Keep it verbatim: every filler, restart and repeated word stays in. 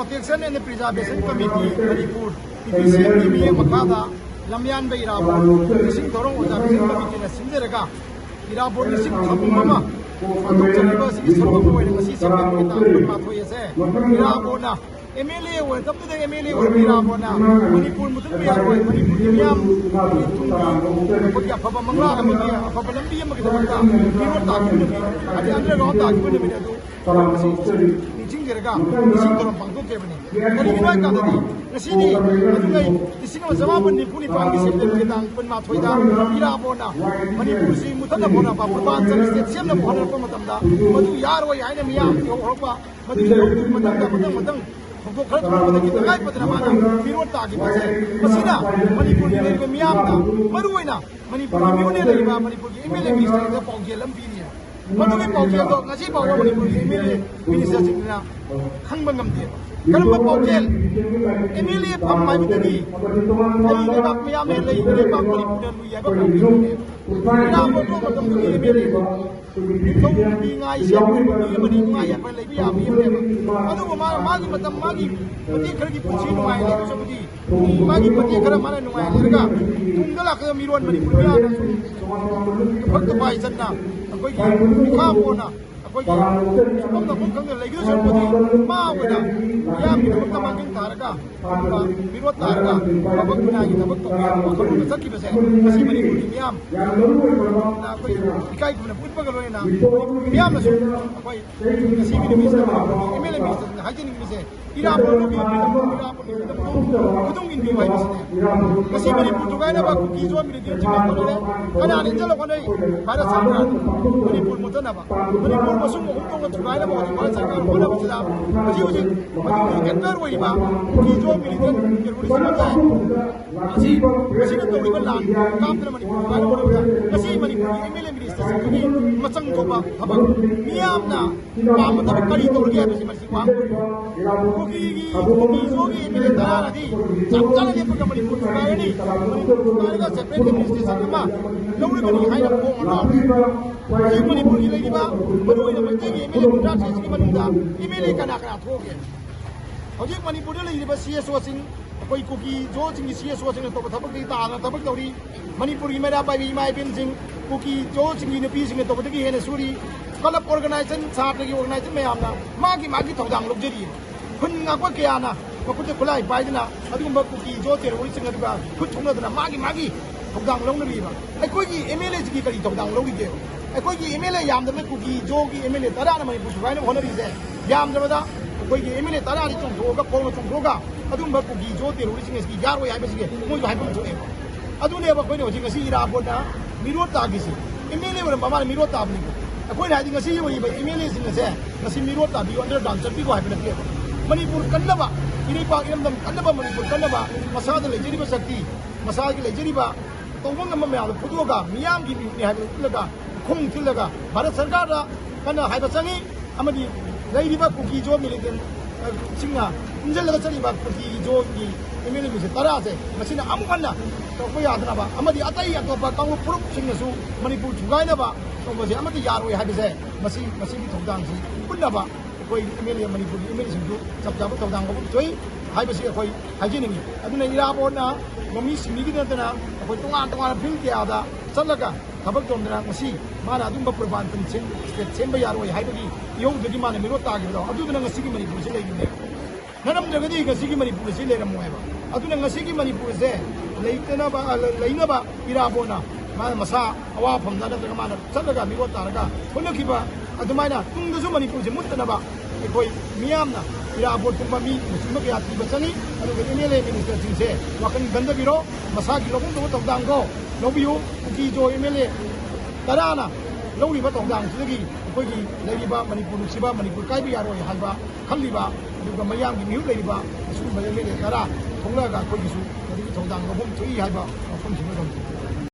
Protection and Preservation Committee Manipur, ꯄꯤ ꯄꯤ ꯁꯤ ꯑꯦꯝꯒꯤ ꯃꯤꯠꯌꯦꯡ ꯃꯈꯥꯗ ꯂꯝꯌꯥꯟꯕ ꯏꯔꯥꯕꯣꯠ ꯅꯤꯡꯁꯤꯡ ꯊꯧꯔꯝ ꯑꯣꯖꯥ ꯃꯤꯁꯟ ꯀꯃꯤꯇꯤꯅ ꯁꯤꯟꯖꯔꯒ ꯏꯔꯥꯕꯣꯠ ꯅꯤꯡꯁꯤꯡ ꯊꯧꯔꯝ ꯑꯃ ꯄꯥꯡꯊꯣꯛꯆꯔꯤꯕ ꯑꯁꯤꯒꯤ ꯁꯔꯨꯛ ꯑꯃ ꯑꯣꯏꯅ ꯉꯁꯤ ꯁꯦꯞꯇꯦꯝꯕꯔꯒꯤ ꯇꯥꯡ ꯀꯨꯟꯃꯥꯊꯣꯏ ꯑꯁꯦ ꯏꯔꯥꯕꯣꯠꯅ ꯑꯦꯝ ꯑꯦꯜ ꯑꯦ ꯑꯣꯏꯔꯛꯇꯕꯗꯨꯗ ꯑꯦꯝ ꯑꯦꯜ ꯑꯦ ꯑꯣꯏꯔꯛꯄ ꯏꯔꯥꯕꯣꯠꯅ ꯃꯅꯤꯄꯨꯔ ꯃꯨꯊꯠꯄ ꯌꯥꯔꯣꯏ, ꯃꯅꯤꯄꯨꯔꯒꯤ ꯃꯤꯌꯥꯝꯒꯤ ꯇꯨꯡꯒꯤ ꯑꯩꯈꯣꯏꯒꯤ ꯑꯐꯕ ꯃꯪꯂꯥꯟ ꯑꯃꯒꯤ ꯑꯐꯕ ꯂꯝꯕꯤ ꯑꯃꯒꯤꯗꯃꯛꯇ ꯃꯤꯔꯣꯠ ꯇꯥꯈꯤꯕ ꯅꯨꯃꯤꯠ, ꯍꯥꯏꯗꯤ ꯑꯟꯗꯔꯒ꯭ꯔꯥꯎꯟ ꯇꯥꯈꯤꯕ ꯅꯨꯃꯤꯠ ꯑꯗꯨ ꯃꯁꯤ ꯅꯤꯡꯁꯤꯡꯖꯔꯒ ꯅꯤꯡꯁꯤꯡ ꯊꯧꯔꯝ ꯄꯥꯡꯊꯣꯛꯈꯤꯕꯅꯤ꯫ ꯀꯔꯤꯒꯤꯅꯣ ꯍꯥꯏ ꯀꯥꯟꯗꯗꯤ ꯉꯁꯤꯗꯤ ꯑꯗꯨꯉꯩ ꯂꯤꯁꯤꯡ ꯑꯃ ꯆꯃꯥꯄꯟ ꯅꯤꯐꯨ ꯅꯤꯄꯥꯟꯒꯤ ꯁꯦꯞꯇꯦꯝꯕꯔꯒꯤ ꯇꯥꯡ ꯀꯨꯟꯃꯥꯊꯣꯏꯗ ꯏꯔꯥꯕꯣꯠꯅ ꯃꯅꯤꯄꯨꯔꯁꯤ ꯃꯨꯊꯠꯅꯕ ꯍꯣꯠꯅꯕ, ꯄꯨꯔꯕꯥꯟꯆꯜ ꯁ꯭ꯇꯦꯠ ꯁꯦꯝꯅꯕ ꯍꯣꯠꯅꯔꯛꯄ ꯃꯇꯝꯗ ꯃꯗꯨ ꯌꯥꯔꯣꯏ ꯍꯥꯏꯅ ꯃꯤꯌꯥꯝꯒꯤ ꯍꯧꯔꯛꯄ, ꯃꯗꯨꯒꯤ ꯍꯧꯔꯛꯄꯒꯤ ꯃꯇꯝꯗ ꯃꯊꯪ ꯃꯊꯪ ꯊꯧꯗꯣꯛ ꯈꯔ ꯊꯣꯛꯂꯛꯄꯗꯒꯤ ꯇꯉꯥꯏ ꯐꯗꯅ ꯃꯥꯅ ꯃꯤꯔꯣꯠ ꯇꯥꯈꯤꯕ ꯑꯁꯦ, ꯃꯁꯤꯅ ꯃꯅꯤꯄꯨꯔꯒꯤ ꯂꯩꯔꯤꯕ ꯃꯤꯌꯥꯝꯗ, ꯃꯔꯨꯑꯣꯏꯅ ꯃꯅꯤꯄꯨꯔꯒꯤ ꯃꯤꯍꯨꯠꯅ ꯂꯩꯔꯤꯕ ꯃꯅꯤꯄꯨꯔꯒꯤ ꯑꯦꯝ ꯑꯦꯜ ꯑꯦ ꯃꯤꯅꯤꯁꯇꯔꯗ ꯄꯥꯎꯖꯦꯜ ꯑꯃ ꯄꯤꯔꯤ꯫ ꯃꯗꯨꯒꯤ ꯄꯥꯎꯖꯦꯜꯗꯣ ꯉꯁꯤ ꯐꯥꯎꯕ ꯃꯅꯤꯄꯨꯔꯒꯤ ꯑꯦꯝ ꯑꯦꯜ ꯑꯦ ꯃꯤꯅꯤꯁꯇꯔꯁꯤꯡꯅ ꯈꯪꯕ ꯉꯝꯗꯦꯕ꯫ ꯀꯔꯝꯕ ꯄꯥꯎꯖꯦꯜ? ꯑꯦꯝ ꯑꯦꯜ ꯑꯦ ꯐꯝ ꯍꯥꯏꯕꯗꯨꯗꯤ ꯀꯔꯤ ꯂꯩꯕꯥꯛ ꯃꯌꯥꯝꯅ ꯂꯩ, ꯂꯩꯕꯥꯛ ꯃꯅꯤꯄꯨꯔꯅ ꯂꯨꯏ ꯍꯥꯏꯕ ꯄꯥꯎꯖꯦꯜꯅꯦꯕ꯫ ꯏꯔꯥꯕꯣꯠ ꯃꯇꯝꯗꯨꯒꯤ ꯑꯦꯝ ꯑꯦꯜ ꯑꯦꯗꯣ ꯅꯤꯡꯊꯧ ꯅꯨꯄꯤ ꯉꯥꯏ ꯁꯦꯠꯄ ꯃꯤ ꯑꯃꯅꯤ, ꯅꯨꯡꯉꯥꯏ ꯌꯥꯏꯐꯅ ꯂꯩꯕ ꯌꯥꯕ ꯃꯤ ꯑꯃꯅꯦꯕ꯫ ꯑꯗꯨꯕꯨ ꯃꯥ, ꯃꯥꯒꯤ ꯃꯇꯝ, ꯃꯥꯒꯤ ꯃꯇꯦꯛ ꯈꯔꯒꯤ ꯄꯨꯟꯁꯤ ꯅꯨꯡꯉꯥꯏ ꯂꯩꯕꯁꯨꯕꯨꯗꯤ, ꯃꯤ ꯃꯥꯒꯤ ꯃꯇꯦꯛ ꯈꯔ ꯃꯥꯅ ꯅꯨꯡꯉꯥꯏ ꯂꯩꯔꯒ ꯇꯨꯡꯗ ꯂꯥꯛꯀꯗꯕ ꯃꯤꯔꯣꯟ ꯃꯅꯤꯄꯨꯔ ꯃꯤꯌꯥꯝꯅ ꯁꯨꯝ ꯇꯨꯐꯛ ꯇꯨꯐꯥꯏ ꯆꯠꯅ ꯑꯩꯈꯣꯏꯒꯤ ꯃꯤꯈꯥ ꯄꯣꯟꯅ ꯑꯩꯈꯣꯏꯒꯤ ꯁꯨꯐꯝ ꯅꯐꯝ ꯈꯪꯗꯅ ꯂꯩꯒꯗꯧ ꯁꯔꯨꯛꯄꯨꯗꯤ ꯃꯥ ꯑꯣꯏꯅ ꯃꯤꯌꯥꯝꯒꯤꯗꯃꯛꯇ ꯃꯥꯡꯖꯤꯜ ꯊꯥꯔꯒ ꯃꯤꯔꯣꯠ ꯇꯥꯔꯒ ꯊꯕꯛ ꯈꯨꯟꯅꯥꯏꯒꯤ ꯊꯕꯛ ꯇꯧꯕ ꯌꯥꯕ ꯋꯥꯈꯜꯂꯣꯟꯗ ꯆꯠꯈꯤꯕꯁꯦ ꯉꯁꯤ ꯃꯅꯤꯄꯨꯔꯒꯤ ꯃꯤꯌꯥꯝꯅ ꯑꯩꯈꯣꯏ ꯏꯀꯥꯏ ꯈꯨꯝꯅꯕ ꯎꯠꯄꯒ ꯂꯣꯏꯅꯅ ꯃꯤꯌꯥꯝꯅꯁꯨ ꯑꯩꯈꯣꯏ ꯉꯁꯤꯒꯤ ꯅꯨꯃꯤꯠꯁꯤꯗ ꯃꯅꯤꯄꯨꯔꯒꯤ ꯑꯦꯝ ꯑꯦꯜ ꯑꯦ ꯃꯤꯅꯤꯁꯇꯔꯁꯤꯡꯅ ꯍꯥꯏꯖꯅꯤꯡꯂꯤꯁꯦ, ꯏꯔꯥꯕꯣꯠ ꯂꯧꯕꯤꯕ, ꯏꯔꯥꯕꯣꯠ ꯂꯧꯕꯤꯕ ꯈꯨꯗꯣꯡ ꯏꯟꯕꯤꯌꯨ ꯍꯥꯏꯕꯁꯤꯅꯦ꯫ ꯉꯁꯤ ꯃꯅꯤꯄꯨꯔ ꯊꯨꯒꯥꯏꯅꯕ ꯀꯨꯀꯤ ꯖꯣꯟ ꯃꯤꯂꯤꯇꯦꯟꯁꯤꯡꯅ ꯍꯣꯠꯅꯔꯦ꯫ ꯀꯅꯥꯅ ꯏꯟꯖꯜꯂ ꯍꯣꯠꯅꯩ? ꯚꯥꯔꯠ ꯁꯔꯀꯥꯔ꯫ ꯃꯅꯤꯄꯨꯔ ꯃꯨꯠꯇꯅꯕ, ꯃꯅꯤꯄꯨꯔ ꯃꯁꯨꯡ ꯑꯍꯨꯝ ꯊꯣꯛꯅ ꯊꯨꯒꯥꯏꯅꯕ ꯍꯧꯖꯤꯛ ꯚꯥꯔꯠ ꯁꯔꯀꯥꯔ ꯍꯣꯠꯅꯕꯁꯤꯗ ꯍꯧꯖꯤꯛ ꯍꯧꯖꯤꯛ ꯃꯗꯨꯒꯤ ꯑꯦꯛꯇꯔ ꯑꯣꯏꯔꯤꯕ ꯀꯨꯀꯤ ꯖꯣꯟ ꯃꯤꯂꯤꯇꯦꯟ ꯇꯦꯔꯣꯔꯤꯁ ꯃꯁꯤ, ꯃꯁꯤꯅ ꯇꯧꯔꯤꯕ ꯂꯥꯟ ꯀꯥꯞꯇꯅ ꯃꯅꯤꯄꯨꯔ ꯊꯨꯒꯥꯏꯅꯕ ꯍꯣꯠꯅꯕꯗ ꯉꯁꯤ ꯃꯅꯤꯄꯨꯔꯒꯤ ꯑꯦꯝ ꯑꯦꯜ ꯑꯦ ꯃꯤꯅꯤꯁꯇꯔꯁꯤꯡꯗꯨꯒꯤ ꯃꯆꯪ ꯊꯣꯛꯄ ꯊꯕꯛ, ꯃꯤꯌꯥꯝꯅ ꯄꯥꯝꯕ ꯊꯕꯛ ꯀꯔꯤ ꯇꯧꯔꯒꯦ ꯍꯥꯏꯕꯁꯤ ꯃꯁꯤ ꯋꯥꯍꯪ ꯑꯣꯏꯔꯤꯕ꯫ ꯀꯨꯀꯤꯒꯤ, ꯀꯨꯀꯤ ꯖꯣꯟꯒꯤ ꯑꯦꯝ ꯑꯦꯜ ꯑꯦ ꯇꯔꯥꯅꯗꯤ ꯆꯞ ꯆꯥꯅ ꯂꯦꯞꯄꯒ ꯃꯅꯤꯄꯨꯔ ꯊꯨꯒꯥꯏꯔꯅꯤ, ꯃꯅꯤꯄꯨꯔ ꯊꯨꯒꯥꯏꯔꯒ ꯁꯦꯄꯔꯦꯠ ꯑꯦꯗꯃꯤꯅꯤꯁꯇ꯭ꯔꯦꯁꯟ ꯑꯃ ꯂꯧꯔꯒꯅꯤ ꯍꯥꯏꯅ ꯈꯣꯡ ꯂꯥꯎꯔꯤ꯫ ꯍꯧꯖꯤꯛ ꯃꯅꯤꯄꯨꯔꯒꯤ ꯂꯩꯔꯤꯕ ꯃꯔꯨꯑꯣꯏꯅ ꯃꯩꯇꯩꯒꯤ ꯑꯦꯝ ꯑꯦꯜ ꯑꯦ ꯀꯨꯟꯊ꯭ꯔꯥ ꯇꯔꯦꯠꯁꯤꯒꯤ ꯃꯅꯨꯡꯗ ꯑꯦꯝ ꯑꯦꯜ ꯑꯦ ꯀꯅꯥ ꯀꯅꯥ ꯊꯣꯛꯑꯒꯦ? ꯍꯧꯖꯤꯛ ꯃꯅꯤꯄꯨꯔꯗ ꯂꯩꯔꯤꯕ ꯁꯤ ꯑꯦꯁ ꯑꯣꯁꯤꯡ, ꯑꯩꯈꯣꯏ ꯀꯨꯀꯤ ꯖꯣꯁꯤꯡꯒꯤ ꯁꯤ ꯑꯦꯁ ꯑꯣꯁꯤꯡꯅ ꯇꯧꯕ ꯊꯕꯛꯇꯒꯤ ꯇꯥꯗꯅ ꯊꯕꯛ ꯇꯧꯔꯤ꯫ ꯃꯅꯤꯄꯨꯔꯒꯤ ꯃꯩꯔꯥ ꯄꯥꯏꯕꯤ ꯏꯃꯥ ꯏꯕꯦꯟꯁꯤꯡ, ꯀꯨꯀꯤ ꯖꯣꯁꯤꯡꯒꯤ ꯅꯨꯄꯤꯁꯤꯡꯅ ꯇꯧꯕꯗꯒꯤ ꯍꯦꯟꯅ ꯁꯨꯔꯤ꯫ ꯀ꯭ꯂꯕ ꯑꯣꯔꯒꯅꯥꯏꯖꯦꯁꯟ, ꯁꯥꯇ꯭ꯔꯒꯤ ꯑꯣꯔꯒꯅꯥꯏꯖꯦꯁꯟ ꯃꯌꯥꯝꯅ ꯃꯥꯒꯤ ꯃꯥꯒꯤ ꯊꯧꯗꯥꯡ ꯂꯧꯖꯔꯤ꯫ ꯈꯨꯟ ꯉꯥꯛꯄ ꯀꯌꯥꯅ ꯃꯈꯨꯠꯇ ꯈꯨꯠꯂꯥꯏ ꯄꯥꯏꯗꯨꯅ ꯑꯗꯨꯒꯨꯝꯕ ꯀꯨꯀꯤ ꯖꯣ ꯇꯦꯔꯣꯔꯤꯁꯁꯤꯡ ꯑꯗꯨꯒ ꯈꯨꯠ ꯊꯣꯛꯅꯗꯅ ꯃꯥꯒꯤ ꯃꯥꯒꯤ ꯊꯧꯗꯥꯡ ꯂꯧꯅꯔꯤꯕ꯫ ꯑꯩꯈꯣꯏꯒꯤ ꯑꯦꯝ ꯑꯦꯜ ꯑꯦꯁꯤꯒꯤ ꯀꯔꯤ ꯊꯧꯗꯥꯡ ꯂꯧꯔꯤꯒꯦ? ꯑꯩꯈꯣꯏꯒꯤ ꯑꯦꯝ ꯑꯦꯜ ꯑꯦ ꯌꯥꯝꯗꯕ ꯀꯨꯀꯤ ꯖꯣꯒꯤ ꯑꯦꯝ ꯑꯦꯜ ꯑꯦ ꯇꯔꯥꯅ ꯃꯅꯤꯄꯨꯔ ꯊꯨꯒꯥꯏꯅꯕ ꯍꯣꯠꯅꯔꯤꯁꯦ꯫ ꯌꯥꯝꯗ꯭ꯔꯕꯗ ꯑꯩꯈꯣꯏꯒꯤ ꯑꯦꯝ ꯑꯦꯜ ꯑꯦ ꯇꯔꯥꯗꯤ ꯆꯣꯡꯊꯣꯛꯑꯒ, ꯐꯧꯅ ꯆꯣꯡꯊꯣꯛꯑꯒ ꯑꯗꯨꯝꯕ ꯀꯨꯀꯤ ꯖꯣ ꯇꯦꯔꯣꯔꯤꯁꯁꯤꯡ ꯑꯁꯤꯒꯤ ꯌꯥꯔꯣꯏ ꯍꯥꯏꯕꯁꯤꯒꯤ ꯃꯣꯏꯁꯨ ꯍꯥꯏꯐꯝ ꯊꯣꯛꯑꯦꯕ꯫ ꯑꯗꯨꯅꯦꯕ ꯑꯩꯈꯣꯏꯅ ꯍꯧꯖꯤꯛ ꯉꯁꯤ ꯏꯔꯥꯕꯣꯠꯅ ꯃꯤꯔꯣꯠ ꯇꯥꯈꯤꯁꯤ꯫ ꯑꯦꯝ ꯑꯦꯜ ꯑꯦ ꯑꯣꯏꯔꯝꯕ ꯃꯥꯅ ꯃꯤꯔꯣꯠ ꯇꯥꯕꯅꯤꯀꯣ꯫ ꯑꯩꯈꯣꯏꯅ ꯍꯥꯏꯗꯤ ꯉꯁꯤ ꯑꯣꯏꯔꯤꯕ ꯑꯦꯝ ꯑꯦꯜ ꯑꯦꯁꯤꯡ ꯑꯁꯦ ꯉꯁꯤ ꯃꯤꯔꯣꯠ ꯇꯥꯕꯤꯌꯨ, ꯑꯟꯗꯔꯒ꯭ꯔꯥꯎꯟ ꯆꯠꯄꯤꯌꯨ ꯍꯥꯏꯕ ꯅꯠꯇꯦꯕ꯫ ꯃꯅꯤꯄꯨꯔ ꯀꯟꯅꯕ, ꯏꯔꯩꯄꯥꯛ ꯏꯔꯝꯗꯝ ꯀꯟꯅꯕ, ꯃꯅꯤꯄꯨꯔ ꯀꯟꯅꯕ ꯃꯁꯥꯗ ꯂꯩꯖꯔꯤꯕ ꯁꯛꯇꯤ, ꯃꯁꯥꯒꯤ ꯂꯩꯖꯔꯤꯕ ꯇꯧꯕ ꯉꯝꯕ ꯃꯌꯥꯝꯗꯣ ꯐꯨꯗꯣꯛꯑꯒ ꯃꯤꯌꯥꯝꯒꯤ ꯃꯤꯍꯨꯠꯅꯤ ꯍꯥꯏꯕꯗꯨ ꯎꯠꯂꯒ ꯈꯣꯡ ꯊꯤꯜꯂꯒ ꯚꯥꯔꯠ ꯁꯔꯀꯥꯔꯗ ꯀꯟꯅ ꯍꯥꯏꯕ ꯆꯪꯉꯤ꯫ ꯑꯃꯗꯤ ꯂꯩꯔꯤꯕ ꯀꯨꯀꯤ ꯖꯣ ꯃꯤꯂꯤꯇꯦꯟ, ꯑ, ꯁꯤꯡꯅ ꯄꯨꯟꯁꯤꯜꯂꯒ ꯆꯠꯂꯤꯕ ꯀꯨꯀꯤ ꯖꯣꯒꯤ ꯑꯦꯝ ꯑꯦꯜ ꯑꯦꯁꯦ ꯇꯔꯥꯁꯦ ꯃꯁꯤꯅ ꯑꯃꯨꯛ ꯍꯟꯅ ꯇꯧꯔꯛꯄ ꯌꯥꯗꯅꯕ ꯑꯃꯗꯤ ꯑꯇꯩ ꯑꯇꯣꯞꯄ ꯀꯥꯡꯂꯨꯞ ꯐꯨꯔꯨꯞꯁꯤꯡꯅꯁꯨ ꯃꯅꯤꯄꯨꯔ ꯊꯨꯒꯥꯏꯅꯕ ꯇꯧꯕꯁꯦ ꯑꯃꯠꯇ ꯌꯥꯔꯣꯏ ꯍꯥꯏꯕꯁꯦ ꯃꯁꯤ, ꯃꯁꯤꯒꯤ ꯊꯧꯗꯥꯡꯁꯤ ꯄꯨꯟꯅꯕ ꯑꯩꯈꯣꯏ ꯑꯦꯝ ꯑꯦꯜ ꯑꯦ, ꯃꯅꯤꯄꯨꯔꯒꯤ ꯑꯦꯝ ꯑꯦꯜ ꯑꯦꯁꯤꯡꯁꯨ ꯆꯞ ꯆꯥꯕ ꯊꯧꯗꯥꯡ ꯂꯧꯐꯝ ꯊꯣꯛꯏ ꯍꯥꯏꯕꯁꯤ ꯑꯩꯈꯣꯏ ꯍꯥꯏꯖꯅꯤꯡꯉꯤ꯫ ꯑꯗꯨꯅ ꯏꯔꯥꯕꯣꯠꯅ ꯂꯧꯃꯤ ꯁꯤꯟꯃꯤꯒꯤꯗ ꯅꯠꯇꯅ ꯑꯩꯈꯣꯏ ꯇꯣꯉꯥꯟ ꯇꯣꯉꯥꯟꯕ ꯐꯤꯜ ꯀꯌꯥꯗ ꯆꯠꯂꯒ ꯊꯕꯛ ꯇꯧꯗꯅ ꯉꯁꯤ ꯃꯥꯅ ꯑꯗꯨꯝꯕ ꯄ꯭ꯔꯣꯒ꯭ꯔꯥꯝ ꯁꯦꯝ-, ꯁ꯭ꯇꯦꯠ ꯁꯦꯝꯕ ꯌꯥꯔꯣꯏ ꯍꯥꯏꯕꯒꯤ ꯏꯍꯧꯗꯒꯤ ꯃꯥꯅ ꯃꯤꯔꯣꯠ ꯇꯥꯈꯤꯕꯗꯣ, ꯑꯗꯨꯗꯨꯅ ꯉꯁꯤꯒꯤ ꯃꯅꯤꯄꯨꯔꯁꯤ ꯂꯩꯔꯤꯕꯅꯦ꯫ ꯅꯠꯂꯝꯗ꯭ꯔꯒꯗꯤ ꯉꯁꯤꯒꯤ ꯃꯅꯤꯄꯨꯔ ꯑꯁꯤ ꯂꯩꯔꯝꯃꯣꯏ ꯍꯥꯏꯕ꯫ ꯑꯗꯨꯅ ꯉꯁꯤꯒꯤ ꯃꯅꯤꯄꯨꯔ ꯑꯁꯦ ꯂꯩꯇꯅꯕ, ꯑ, ꯂꯩꯅꯕ ꯏꯔꯥꯕꯣꯠꯅ ꯃꯥꯅ ꯃꯁꯥ ꯑꯋꯥꯐꯝꯗ ꯅꯠꯇ꯭ꯔꯒ ꯃꯥꯅ ꯆꯠꯂꯒ ꯃꯤꯔꯣꯠ ꯇꯥꯔꯒ ꯍꯣꯠꯅꯈꯤꯕ ꯑꯗꯨꯃꯥꯏꯅ ꯇꯨꯡꯗꯁꯨ ꯃꯅꯤꯄꯨꯔꯁꯦ ꯃꯨꯠꯇꯅꯕ ꯑꯩꯈꯣꯏ ꯃꯤꯌꯥꯝꯅ ꯏꯔꯥꯕꯣꯠꯀꯨꯝꯕ ꯃꯤ ꯂꯨꯆꯤꯡꯕ ꯀꯌꯥ ꯊꯤꯕ ꯆꯪꯉꯤ꯫ ꯑꯗꯨꯒ ꯑꯦꯝ ꯑꯦꯜ ꯑꯦ ꯃꯤꯅꯤꯁꯇꯔꯁꯤꯡꯁꯦ ꯋꯥꯈꯜ ꯈꯟꯊꯕꯤꯔꯣ꯫ ꯃꯁꯥꯒꯤ ꯂꯧꯐꯝ ꯊꯣꯛꯄ ꯊꯧꯗꯥꯡꯗꯣ ꯂꯧꯕꯤꯌꯨ꯫ ꯀꯨꯀꯤ ꯖꯣ ꯑꯦꯝ ꯑꯦꯜ ꯑꯦ ꯇꯔꯥꯅ ꯂꯧꯔꯤꯕ ꯊꯧꯗꯥꯡꯁꯤꯗꯒꯤ ꯑꯩꯈꯣꯏꯒꯤ ꯂꯩꯔꯤꯕ ꯃꯅꯤꯄꯨꯔ ꯅꯨꯡꯁꯤꯕ, ꯃꯅꯤꯄꯨꯔ ꯀꯥꯏꯕ ꯌꯥꯔꯣꯏ ꯍꯥꯏꯕ ꯈꯜꯂꯤꯕ, ꯑꯗꯨꯒ ꯃꯌꯥꯝꯒꯤ ꯃꯤꯍꯨꯠ ꯂꯩꯔꯤꯕ ꯑꯁꯤꯒꯨꯝꯕ ꯑꯦꯝ ꯑꯦꯜ ꯑꯦ ꯇꯔꯥ ꯊꯣꯛꯂꯛꯑꯒ ꯑꯩꯈꯣꯏꯒꯤꯁꯨ ꯃꯗꯨꯒꯤ ꯊꯧꯗꯥꯡ ꯂꯧꯐꯝ ꯊꯣꯛꯏ ꯍꯥꯏꯕ ꯋꯥꯐꯝꯁꯤꯃ ꯊꯝꯖꯒꯦ꯫